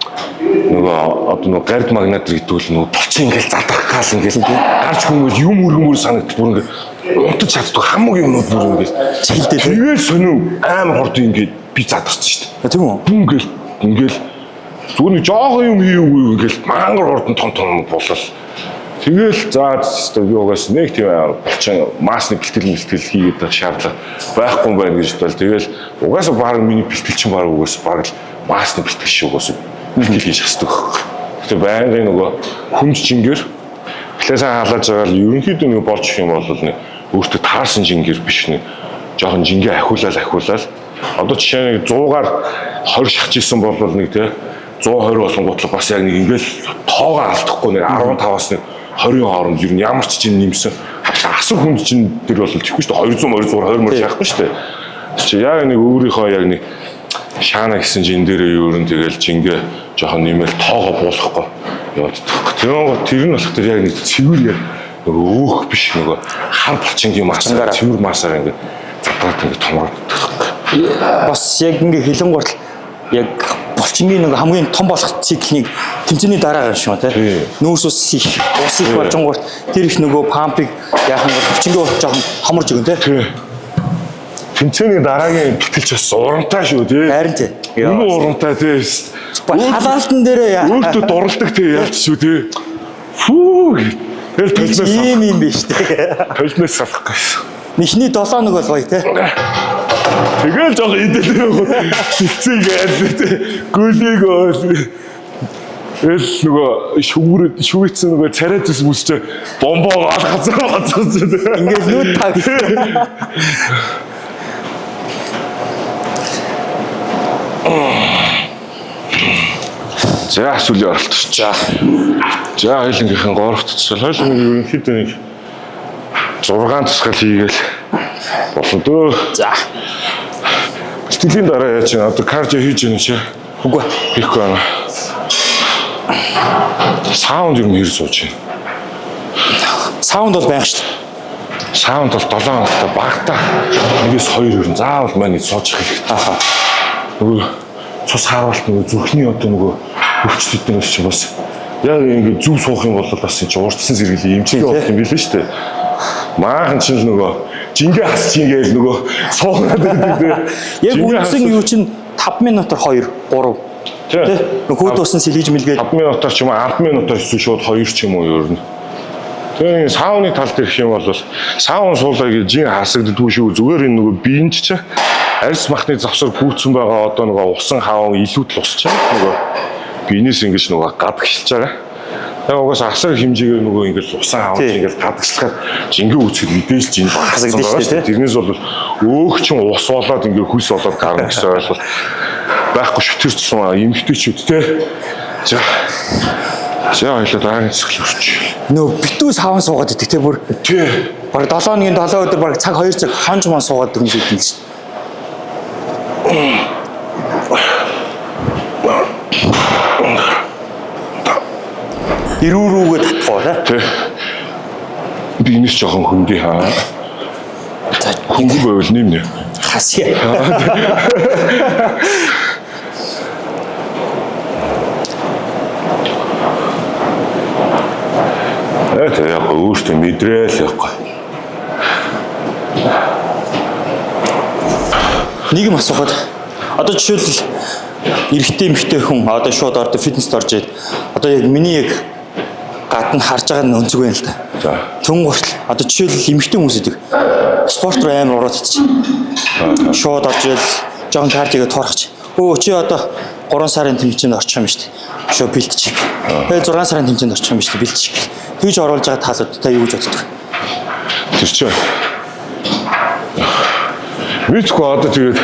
Speaker 2: Нөгөө одоо нөгөө гард магнатор гэдэг үл нөгөө булчин ингээл задрах гал ингээл гарч хүмүүл юм өргөмөр санагдал бүр ингээд унтаж чаддаг хамаг юмнууд бүр ингээд
Speaker 1: Чилдээ тий.
Speaker 2: Тэгэл сонин амар хурд ингээд би задарсан шүү дээ.
Speaker 1: Тийм үү?
Speaker 2: Ингээл ингээл зүгээр нэг жоохон юм хийгээгүй ингээл мангар хурдан том том болол. Тэгэл за өстой би угаас нэг тийм булчин маасны бэлтгэл мэлтгэл хийгээд байх шаардлага байхгүй юм байна гэж бодвол тэгэл угаасаа баг миний бэлтгэл чинь баг угаасаа баг л маасны бэлтгэл шиг угаасаа бэлтгэл хийж хэвчдэг байхгүй. Гэтэ байнгын нөгөө хүнд жингээр плесаа халааж байгаа л ерөнхийдөө нэг болж их юм бол нэг өөртөө таарсан жингээр биш нэг жоохон жингээ ахиулаад ахиулаад одоо жишээ нь 100-аар 20 шахаж исэн бол нэг те 120 болонгуутлаа бас яг нэг ингээл тоогоо алдахгүй нэг 15-аас нэг 20-ын хооронд ер нь ямар ч чинь нэмсэн асар хүнд чинь тэр бол тэхгүй шүү дээ 200 200 20 мөр шахахгүй шүү дээ. Чи яг нэг өөрийнхөө яг нэг шаана гэсэн жин дээрээ ер нь тэгэл жингээ жоохон нэмэл тоогоо буулгахгүй явагддаг. Тэр тэр нь болох тэр яг нэг цэвэр яг нөгөө өөх биш нөгөө хар булчингийн масаар цэвэр масаар ингээд задраад ингээд томроод.
Speaker 1: Бас яг ингээ хилэн гуртал яг булчингийн нэг хамгийн том болох циклийг тэмцээний дараа юм шиг байна тий. Нүүрс ус их, ус их болжонгуурт тэр их нөгөө пампыг яахан бол булчингийн урт жоохон томорж өгөн тий.
Speaker 2: Тэмцээний дараагийн бэлтгэлч бас урамтай шүү тий.
Speaker 1: Харин тий.
Speaker 2: Үнэн урамтай тий.
Speaker 1: Халаалтан дээрээ яа.
Speaker 2: Өөртөө дурлдаг тий ялч шүү тий. Фүү. Тэгэл толмоос
Speaker 1: ийм юм биш тий.
Speaker 2: Толмоос салах гэсэн.
Speaker 1: Эхний 7 нэг болгоё тий.
Speaker 2: Тэгэл жоох идэл бэлцээ гээл тий. Гөлийг оол. Тэгэл нөгөө шүгүр шүгийцэн нөгөө царай зүс мүсч бомбоо алгацсан бацсан.
Speaker 1: Ингээд нүд таг.
Speaker 2: За сүүлийн оролт. За. За хоёулынгийнхэн 3 тусгал. Хоёулынгийн ерөнхийдөө нэг 6 тусгал хийгээл болно дөө.
Speaker 1: За.
Speaker 2: Бэлтгэлийн дараа яаж байна? Одоо кардио хийж байна чи?
Speaker 1: Үгүй.
Speaker 2: Хийхгүй байна. Саунд юм хэр сууж байна?
Speaker 1: Саунд бол байнга шүү дээ.
Speaker 2: Саунд бол 7 хоногт багтаа нэгээс 2 өрн заавал маань сууж хэрэгтэй.
Speaker 1: Аха.
Speaker 2: Нөгөө цус харуулт нөгөө зүрхний одоо нөгөө өвчлөлтнөөс чи бас яг ингэ зүв суух юм бол бас энэ чи урдсан зэрэглээ эмчилгээ болох юм билээ шүү дээ. Маахан чинь л нөгөө жингээ хас жингээл нөгөө суугаад байдаг тий.
Speaker 1: Яг үндсэн юу чинь 5 минутаар 2 3 тий. Нөхөд усан сэлгэж мэлгээд
Speaker 2: 5 минутаар ч юм уу 10 минутаар эсвэл шууд 2 ч юм уу ер нь. Тэгээ сауны тал дээр гэх юм бол саун суулаа гэж жин хасагддгүй шүү. Зүгээр энэ нөгөө биенд чи арьс махны завсар гүйцэн байгаа одоо нөгөө усан хаан илүүд л усч байгаа. Нөгөө биенээс ингэж нөгөө гадагшилж байгаа. Яг угаасаа асар хэмжээгээр нөгөө ингээл усан авч
Speaker 1: Тий.
Speaker 2: ингээл гадагшлахад жингээ үүсгэхэд мэдээж жин багассан
Speaker 1: Хасагдана
Speaker 2: байгаа
Speaker 1: шүү дээ,
Speaker 2: шүү. Тэрнээс бол өөх чин ус болоод ингээ хөлс болоод гарна гэсэн ойлголт байхгүй шүү. Тэр тусам эмэгтэйчүүд те. За. За хоёлаа дараагийн цэцгэл өрч.
Speaker 1: Нөө битүү саван суугаад идэх те бүр.
Speaker 2: Тий.
Speaker 1: Бараг 7 хоногийн 7 өдөр бараг цаг 2 цаг хонж мон суугаад хүмүүс идэх юм шүү. Ирүү рүүгээ татах уу те?
Speaker 2: Тий. Би энэс жоохон хөндөй хаа.
Speaker 1: За
Speaker 2: Хөнгөн байвал нэмнэ.
Speaker 1: хасъя.
Speaker 2: Э тэг яг өөртөө мэдрээл явахгүй.
Speaker 1: Нэг юм асуухад одоо жишээлбэл эрэгтэй эмэгтэй хүн одоо шууд ордоо фитнест орж ирээд одоо яг миний яг гадна харж байгаа нь өнцөг байна л да.
Speaker 2: За.
Speaker 1: Түн гуртал одоо жишээлбэл эмэгтэй хүмүүс идэг. Спорт руу амар ураад идчих. Шууд орж ирэл жоохон кардиого туурах. Өө чи одоо 3 сарын тэмцээнд очих юм шүү дээ. Шөө бэлтчих. Тэгээ 6 сарын тэмцээнд очих юм шүү дээ бэлтчих. Тэгж оруулж байгаа талууд та юу гэж боддог?
Speaker 2: Тэр чинь. Мэдгүй одоо тэгээд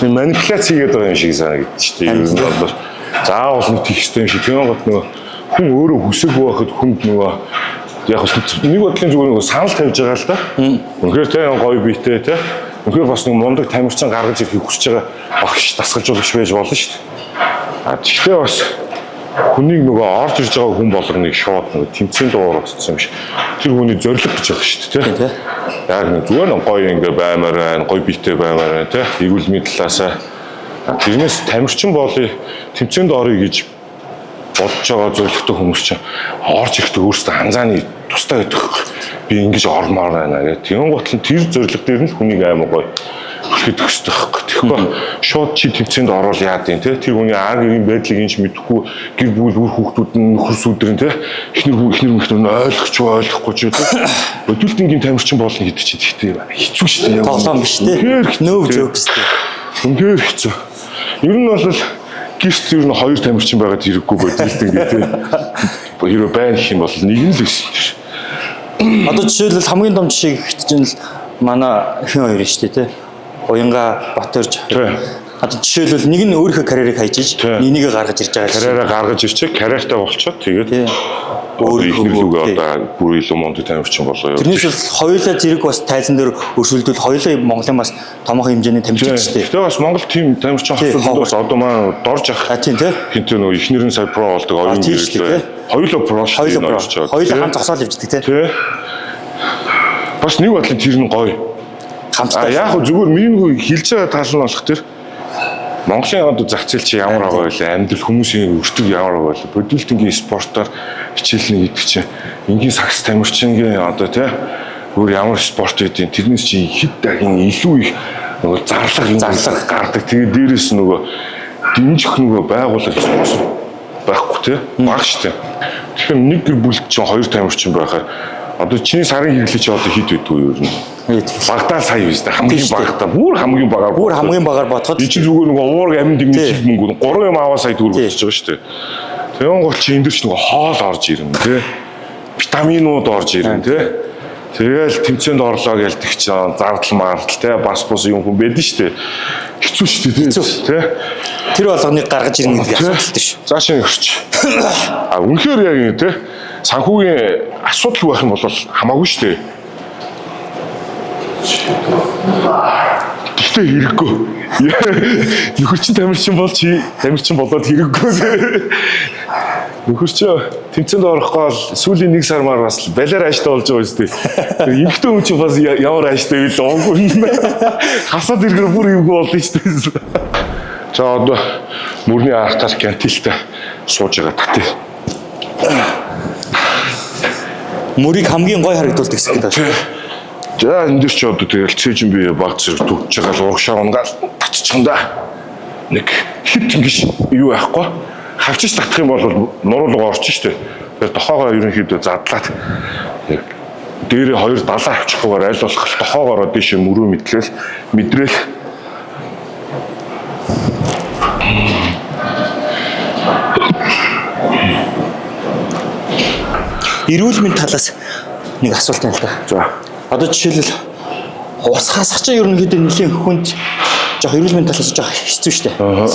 Speaker 2: нэг манипуляц хийгээд байгаа юм шиг санагдчих шүү дээ. Ер нь бол заавал нэг тийх ёстой юм шиг. Тэгэн гот нөгөө хүн өөрөө хүсээгүй байхад хүнд нөгөө яг нэг бодлын зүгээр нөгөө санал тавьж байгаа л да. Үнэхээр те гоё биетэй те. Үнэхээр бас нэг мундаг тамирчин гаргаж ирэхийг хүсэж байгаа багш дасгалжуулагч байж болно шүү дээ. А тэгтээ бас хүнийг нөгөө орж ирж байгаа хүн болгоныг шууд нөгөө тэмцээнд уурагдсан юм шиг. Тэр хүний зорилго гэж байгаа шүү дээ,
Speaker 1: Тий.
Speaker 2: тэ. Яг нэг зүгээр нэг гоё ингээ баймаар байна, гоё биетэй баймаар байна, тэ. Эрүүл мэндийн талаасаа. А, Тэрнээс тамирчин болъё, тэмцээнд оръё гэж бодож байгаа зорилготой хүмүүс чинь орж ирэхдээ өөрсдөө анзааны тустай байдаг. Би ингэж ормоор байна гэх. Тэгэн гутал нь тэр зорилго дээр нь л хүнийг амар гоё хүлхэд өсдөг байхгүй. Тэгэхгүй шууд чи тэмцээнд орвол яад юм те. Тэр хүний ар гэрийн байдлыг энэ ч мэдэхгүй гэр бүл үр хүүхдүүд нь нөхөр сүдрэн те. Эхнэр хүү эхнэр мөхнөр нь ойлгох ч ойлгохгүй ч те. Бодилтингийн тамирчин болно гэдэг чинь тэгтээ хэцүү шүү дээ.
Speaker 1: Тоглоом биш те.
Speaker 2: Үнэхээр хэцүү,
Speaker 1: Нөөв
Speaker 2: те.
Speaker 1: jokes те.
Speaker 2: Үнэхээр хэцүү. Ер нь бол гэрт ер нь хоёр тамирчин байгаад хэрэггүй бодилтин гэдэг те. Хэрвээ байна гэх юм бол нэг нь л өссөн тэр.
Speaker 1: Одоо жишээлбэл хамгийн том жишээ гэхэд чинь л манай хэн хоёр нь шүү дээ тий. Уянга Батөрж.
Speaker 2: Тий.
Speaker 1: Одоо жишээлбэл нэг нь өөрийнхөө карьерийг хайж иж,
Speaker 2: Тий.
Speaker 1: нэгнийгээ гаргаж ирж байгаа жишээ.
Speaker 2: Карьераа гаргаж ирчээ, карьертай болчоод тэгээд
Speaker 1: Тий.
Speaker 2: өөр
Speaker 1: Өөрийнхөө
Speaker 2: ихнэр лүгээ
Speaker 1: тий.
Speaker 2: одоо бүр илүү мундаг тамирчин болоо.
Speaker 1: Тэрнээс бол хоёулаа зэрэг бас тайзан дээр өрсөлдөл хоёулаа Монголын бас томоохон хэмжээний тамирчин шүү дээ.
Speaker 2: Тэгээ бас Монгол тим тамирчин
Speaker 1: Тий,
Speaker 2: хосууд бас одоо маань дорж ах
Speaker 1: А тийм тий.
Speaker 2: хинтээ нөгөө ихнэр нь сая про болдог оюун
Speaker 1: тийм шүү дээ,
Speaker 2: гэрэлтэй. Хоёулаа про шүү
Speaker 1: Хоёулаа
Speaker 2: дээ,
Speaker 1: про.
Speaker 2: энэ хоёр ч.
Speaker 1: Хоёулаа
Speaker 2: Тий.
Speaker 1: хамт зогсоол явждаг тий.
Speaker 2: Тий. Бас нэг бодлын тэр нь гоё. А
Speaker 1: Хамтдаа.
Speaker 2: яг хөө зүгээр миний нөгөө хэлж байгаа тал нь болох тэр Монголын одоо зах зээл чи ямар байгаа вэ? Амьдрал хүмүүсийн өртөг ямар байгаа вэ? Бодилтингийн спортоор хичээлнэ гэдэг чинь энгийн сагс тамирчингийн одоо тий өөр ямар спорт байдیں۔ Тэрнээс чи хэд дахин илүү их нөгөө зарлага юм
Speaker 1: Зарлага.
Speaker 2: гардаг. Тэгээ дээрээс нь нөгөө дэмжих нөгөө байгууллага спонсор байхгүй тий баг штэ. Тэгэхээр нэг гэр бүл чинь хоёр тамирчин байхаар одоо чиний сарын хэрэглээ чи одоо хэд байдгүй юу ер нь? Багтаа сая биз дээ.
Speaker 1: Тийм
Speaker 2: Хамгийн
Speaker 1: шүү дээ.
Speaker 2: багтаа. Бүр хамгийн багаар.
Speaker 1: Бүр хамгийн багаар бодоход
Speaker 2: Би чи зүгээр нөгөө уург амин
Speaker 1: Тий.
Speaker 2: дэмжиж мөнгө. Гурван юм аваа сая төгрөг
Speaker 1: Тий.
Speaker 2: болчихж байгаа шүү дээ. Тэгэн гол чи энэ дэр чи нөгөө хоол орж ирнэ тий. Витаминууд орж ирнэ тий. Тэгэл тэмцээнд орлоо гэлдэг чи зардал мардал тий бас бус юм хүн байдэн шүү дээ. Хэцүү шүү дээ тий.
Speaker 1: Хэцүү.
Speaker 2: Тий.
Speaker 1: тэр болгоныг гаргаж ирнэ гэдэг асуудалтай шүү.
Speaker 2: Зааш нь өрч. А үнэхээр яг юм тий. Санхүүгийн асуудал байх юм бол хамаагүй шүү дээ. Гэхдээ хэрэггүй. Нөхөр чинь тамирчин бол чи тамирчин болоод хэрэггүй. Нөхөр чинь тэмцээнд орохгүй бол сүүлийн нэг сар мар бас балиар ааштай болж байгаа юм шүү дээ. Эмэгтэй хүн чинь бас ямар ааштай вэ лонг. Хасаад ирэхээр бүр эвгүй болно шүү дээ. За одоо мөрний артаар гантилтай сууж байгаа татэ.
Speaker 1: Мөрийг хамгийн гой харагдуулдаг хэсэг гэдэг байна.
Speaker 2: За энэ дэр чи одоо тэгэл цээжин би баг зэрэг төгж байгаа л урагшаа унгаал татчих да. Нэг хит ингэж юу байхгүй. Хавчиж татах юм бол нуруулга орчих штэ. Тэгэхээр тохоогоо ерөнхийдөө задлаад яг дээрээ хоёр далаа авчихгүйгээр аль болох тохоогоороо дээшээ мөрөө мэдлээл мэдрээл
Speaker 1: Эрүүл мэнд талаас нэг асуулт байна л да.
Speaker 2: За.
Speaker 1: Одоо жишээлбэл ус хасах чинь ерөнхийдөө нэлийн хүнд жоох эрүүл мэнд талаас жоох хэцүү шүү дээ.
Speaker 2: Аа.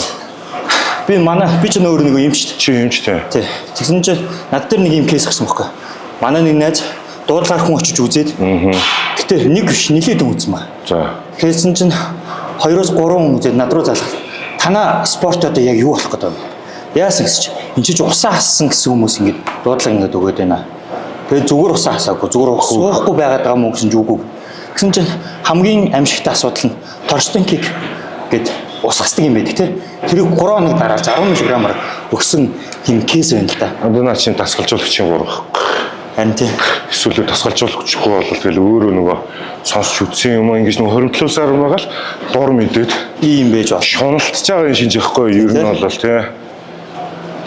Speaker 1: Би ч нөөр нэг юм шүү дээ.
Speaker 2: Чи юм ч тий.
Speaker 1: Тий. Тэгсэн чинь над дээр нэг юм кейс гарсан байхгүй. Манай нэг найз дуудлагаар хүн очиж үзээд. Гэтэ нэг биш нилээд хүн үзсэн ба.
Speaker 2: За.
Speaker 1: Хэлсэн чинь 2-оос 3 хүн үзээд над руу залгав. Танаа спорт одоо яг юу болох гэдэг вэ? Яасан гэсэн чи энэ чи усаа хассан гэсэн хүмүүс ингэж дуудлага ингэж өгөөд байна. Тэгээ зүгээр усаа хасаагүй, зүгээр ус уухгүй байгаад байгаа мó гэсэн чи үгүй. Гэсэн чинь хамгийн амьшигтай асуудал нь торстенкик гэд ус хасдаг юм байдаг те. Тэрийг 3 хоног дараалж 10 мг-аар өгсөн тийм кейс байна л да.
Speaker 2: Одоо наа чинь дасгалжуулагчийн гурав.
Speaker 1: Харин тийм.
Speaker 2: Эсвэл дасгалжуулагчгүй бол тэгэл өөрөө нөгөө сонсч үтсэн юм ингэж нөгөө хоримтлуулсаар байгаа л дур мэдээд
Speaker 1: Ийм байж болно.
Speaker 2: шуналтж байгаа юм шинж ихгүй ер нь бол тий.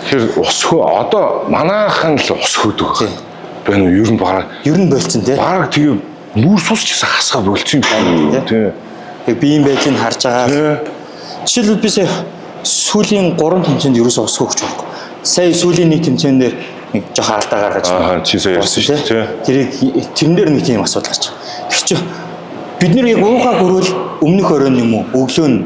Speaker 2: Тэгэхээр ус хөө одоо манайхан л ус хөөдөг. Байна уу ер нь бараг
Speaker 1: Ер нь болцсон те.
Speaker 2: бараг тэгээ нүүр сус ч гэсэн хасгаа болцсон юм шиг тий.
Speaker 1: Яг биеийн байдлыг харж байгаа.
Speaker 2: Тий.
Speaker 1: Жишээлбэл би сая сүүлийн 3 тэмцээнд ерөөсөө ус хөөгч байхгүй. Сая сүүлийн нэг тэмцээн дээр нэг жоохон алдаа гаргаж.
Speaker 2: Аа чи сая ярьсан шүү дээ тий.
Speaker 1: Тэрийг тэрэн дээр нэг тийм асуудал гарч. Тэр чи бид нэр яг уухаа хөрөөл өмнөх оройн юм уу өглөө нь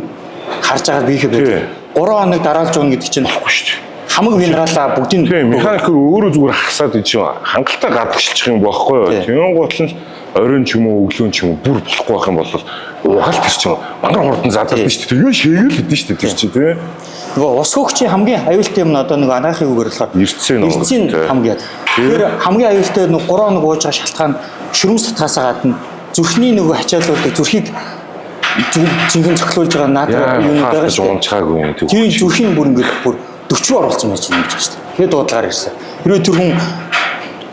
Speaker 1: харж байгаа биехэ
Speaker 2: Тий.
Speaker 1: байдаг. 3 хоног дараалж өгнө гэдэг чинь
Speaker 2: Болохгүй шүү дээ.
Speaker 1: хамаг минералаа бүгдийг
Speaker 2: Тийм механик өөрөө зүгээр хасаад ий чинь хангалттай гадагшилчих юм байхгүй юу.
Speaker 1: Тий.
Speaker 2: Тэгэн гутал нь оройн ч юм уу өглөөн ч юм уу бүр болохгүй байх юм бол угаал тэр чинь мангар хурдан задардаг шүү дээ. Тэгээ шигээл хэдэн шүү дээ тэр чинь тий.
Speaker 1: Нөгөө ус хөөгчийн хамгийн аюултай юм нь одоо нөгөө анаахын үгээр болохоор
Speaker 2: Эртсийн нөгөө.
Speaker 1: эртсийн
Speaker 2: Тий.
Speaker 1: хамгийн. Тэгэхээр хамгийн аюултай нөгөө 3 хоног ууж байгаа шалтгаан шүрмс татгаасаа гадна зүрхний нөгөө ачааллуудыг зүрхийг жинхэнэ цохилуулж байгаа наатар юунууд байгаа
Speaker 2: гэж
Speaker 1: шүү дээ.
Speaker 2: унчгаагүй юм тий.
Speaker 1: Тийм зүрхийн бүр ингээд бүр 40 рүү оруулсан байж байна гэж байна шүү дээ. Тэгэхээр дуудлагаар ирсэн. Хэрвээ тэр хүн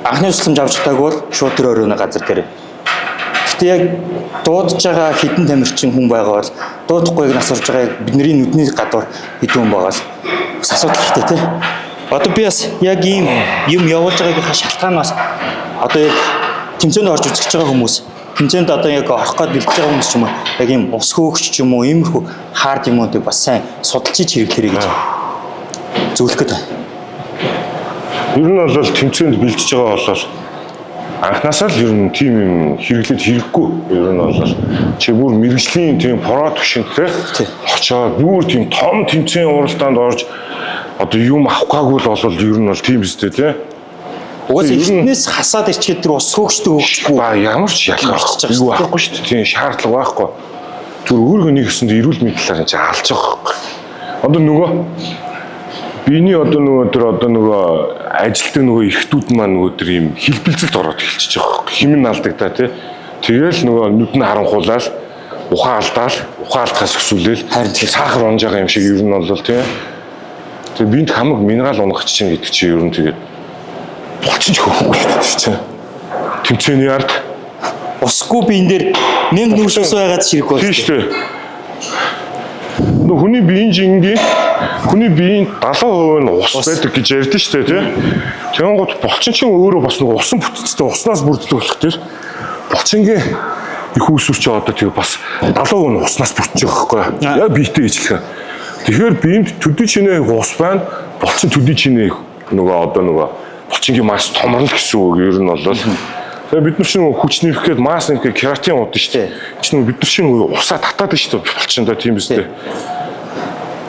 Speaker 1: анхны тусламж авч чадаагүй бол шууд тэр оройн газар дээр. Гэтэ яг дуудаж байгаа хідэн тамирчин хүн байгаа бол дуудахгүйг нас орж байгаа яг бидний нүдний гадуур хэдэн хүн байгаа бол бас асуудал ихтэй тий. Одоо би бас яг ийм юм явуулж байгаагийнхаа шалтгаан бас одоо яг тэмцээнд орж үзэж байгаа хүмүүс тэмцээнд одоо яг орох гээд бэлдэж байгаа хүмүүс ч юм уу яг ийм ус хөөгч ч юм уу иймэрхүү хард юмнуудыг бас сайн судалж ич хэрэглээрэй гэж зөвлөх гээд байна.
Speaker 2: Ер нь бол тэмцээнд бэлтжиж байгаа бол анханасаа л ер нь тийм юм хэрэглээд хэрэггүй. Ер нь бол чи бүр мэрэгжлийн тийм про түвшинтэй
Speaker 1: Тий.
Speaker 2: очоод бүр тийм том тэмцээн уралдаанд орж одоо юм авах гаагүй л бол ер нь бол тийм биз дээ тий.
Speaker 1: Угаасаа
Speaker 2: Ер нь-
Speaker 1: эртнээс хасаад ирчээд тэр ус хөөгчтэй өгчихгүй.
Speaker 2: Ба ямар ч ялгаа
Speaker 1: Мартчих
Speaker 2: юу
Speaker 1: шүү дээ.
Speaker 2: байхгүй шүү дээ. Тийм шаардлага байхгүй. Түр өөргөө нэг өсөнд эрүүл мэнд талаар энэ чинь алж байгаа байхгүй. Одоо нөгөө биений одоо нөгөө тэр одоо нөгөө ажилтны нөгөө эрхтүүд маань нөгөө тэр юм хэлбэлзэлд ороод эхэлчихэж байгаа байхгүй. Химэн алдагдаа тий. Тэгэл нөгөө нүд нь харанхуулаад ухаан алдаал ухаан алдахаас өсвөлээл
Speaker 1: Харин тийм.
Speaker 2: сахар унж байгаа юм шиг ер нь бол тий. Тэгээ биед хамаг минерал унах чинь гэдэг чинь ер нь тэгээд булчин ч хөөхгүй шүү дээ тэр чинь. Тэмцээний ард
Speaker 1: Усгүй биен дээр 1000 нүүрс ус байгаад ширэггүй
Speaker 2: Тийм шүү дээ. Нөө хүний биеийн жингийн хүний биеийн 70% нь ус байдаг гэж ярьдэн шүү дээ, тий. Тэгэнгүүт булчин чинь өөрөө бас нэг усан бүтцтэй уснаас бүрддэг болох тэр булчингийн их үүсвэр чи одоо тэгээ бас 70% нь уснаас бүрдэж байгаа байхгүй юу? Яг биетэй ижилхэн. Тэгэхээр биеинд төдий чинээ их ус байна, булчин төдий чинээ их нөгөө одоо нөгөө булчингийн мас томорно гэсэн үг ер нь бол. Тэгээ бид нар чинь нөгөө хүч нэмэх гээд масс нэмэх гээд кератин уудсан шүү дээ. Чи нөгөө бид нар чинь нөгөө усаа татаад байна шүү дээ булчиндаа тийм биз дээ.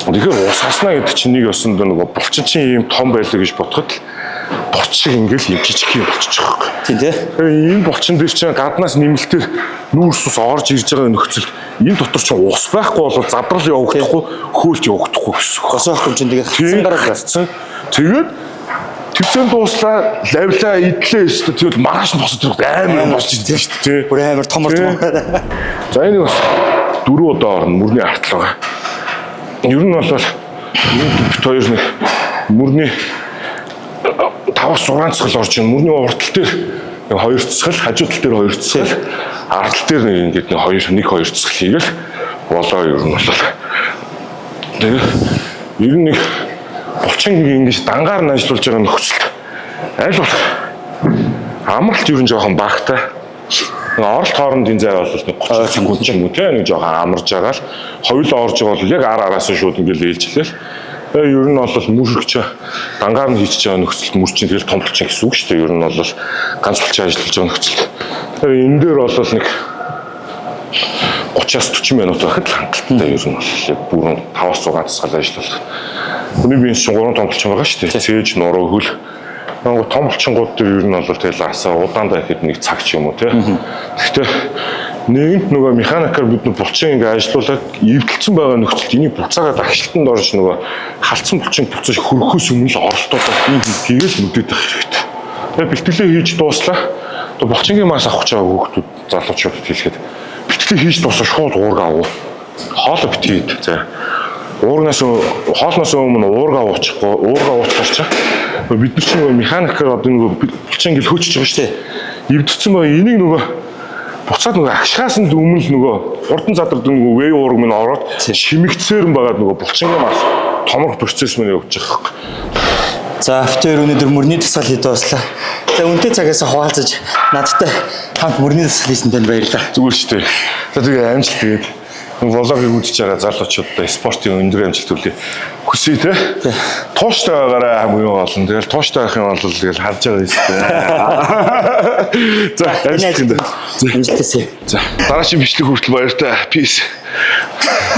Speaker 2: Тэгэхээр ус хаснаа гэдэг чинь нэг ёсондоо нөгөө булчин чинь ийм том байлаа гэж бодоход л булч шиг ингээл юм жижиг юм болчих жоох.
Speaker 1: Тийм тий.
Speaker 2: Тэгэхээр энэ булчин дээр чинь гаднаас нэмэлтээр нүүрс ус орж ирж байгаа нөхцөлд энэ дотор чинь ус байхгүй бол задрал явагдахгүй, хөөлт явагдахгүй гэсэн үг.
Speaker 1: Ус байхгүй юм чинь тэгээ хатсан гараад
Speaker 2: гацсан. Тэгээд төвцөн дууслаа, лавлаа, идлээ өстө тэгэл маргааш нь босод ирэх амар юм болж ирдэ шүү дээ.
Speaker 1: бүр амар томор
Speaker 2: Тий.
Speaker 1: томор.
Speaker 2: За энэ бас дөрөв удаа орно мөрний артал байгаа. Ер нь бол энэ бит хоёр нэг мөрний 5-6 цэцгэл орж ийн мөрний уртал дээр нэг хоёр цэцгэл, хажуу тал дээр хоёр цэцгэл, ард тал дээр нэг ингээд нэг хоёр нэг хоёр цэцгэл хийгээл болоо ер нь бол. Тэгээд ер нь нэг булчин ингэж дангаар нь ажиллуулж байгаа нөхцөлд аль болох амралт ер нь жоохон багтай. Нэг оролт хоорондын зай бол нэг 30 секунд ч юм уу те нэг жоохон амарж байгаа л хоёулаа орж байгаа бол яг ар араас нь шууд ингээл ээлжлээл. Тэгээ ер нь бол мөр чи дангаар нь хийчихэж байгаа нөхцөлд мөр чинь тэгэл том булчин гэсэн үг шүү дээ. Ер нь бол ганц булчин ажиллаж байгаа нөхцөлд. Тэгээ энэ дээр бол нэг 30-аас 40 минут байхад л хангалттай, ер нь бол яг бүрэн 5-6 дасгал ажиллах. Хүний биеийн чинь 3 том булчин байгаа шүү дээ. Цээж, нуруу, хөл. Нөгөө том булчингууд дээр ер нь бол тэгэл асаа удаандаа ихэд нэг цаг ч юм уу, тий. Гэхдээ нэгэнт нөгөө механикаар бид нар булчин ингээ ажиллуулад эвдэлсэн байгаа нөхцөлд энийг буцаагаад агшилтанд орж, нөгөө халдсан булчин буцаж хөрөхөөс өмнө л оролтуудаа хийгээл нүдэд байх хэрэгтэй. Тэгээ бэлтгэлээ хийж дууслаа. Одоо булчингийн масс авах гэж байгаа хүүхдүүд, залуучуудад хэлэхэд бэлтгэлээ хийж дуусаа шууд уурга авуу. Хоолоо битгий ид. За. Уургаас, хоолноос өмнө уурга уучихгүй, уурга уучихар чи бид нар чинь нөгөө механикаар одоо нөгөө булчин ингээл хөөчөж байгаа шүү дээ. Эвдэрсэн байгаа энийг нөгөө буцаад нөгөө агшихаас нь өмнө л нөгөө хурдан задардаг нөгөө вей уурга минь ороод шимэгцээр нь байгаад нөгөө булчингийн масс томрох процесс минь явж байгаа хэрэг.
Speaker 1: За, бид хоёр өнөөдөр мөрний дасгал хийж дууслаа. За, үнэтэй цагаас хуваалцаж надтай хамт мөрний дасгал хийсэн танд баярлалаа.
Speaker 2: Зүгээр шүү дээ. За, тэгээ амжилт, тэгээд vlog ыг үзэж байгаа залуучуудаа спортын өндөр амжилт хүлээ. Хүсье, те. Тууштай байгаарай хамгийн гол нь. Тэгэл тууштай байх юм бол тэгэл харж байгаа юм шүү дээ. За, амжилт.
Speaker 1: Амжилт хүсье.
Speaker 2: За, дараагийн бичлэг хүртэл баяртай. Peace.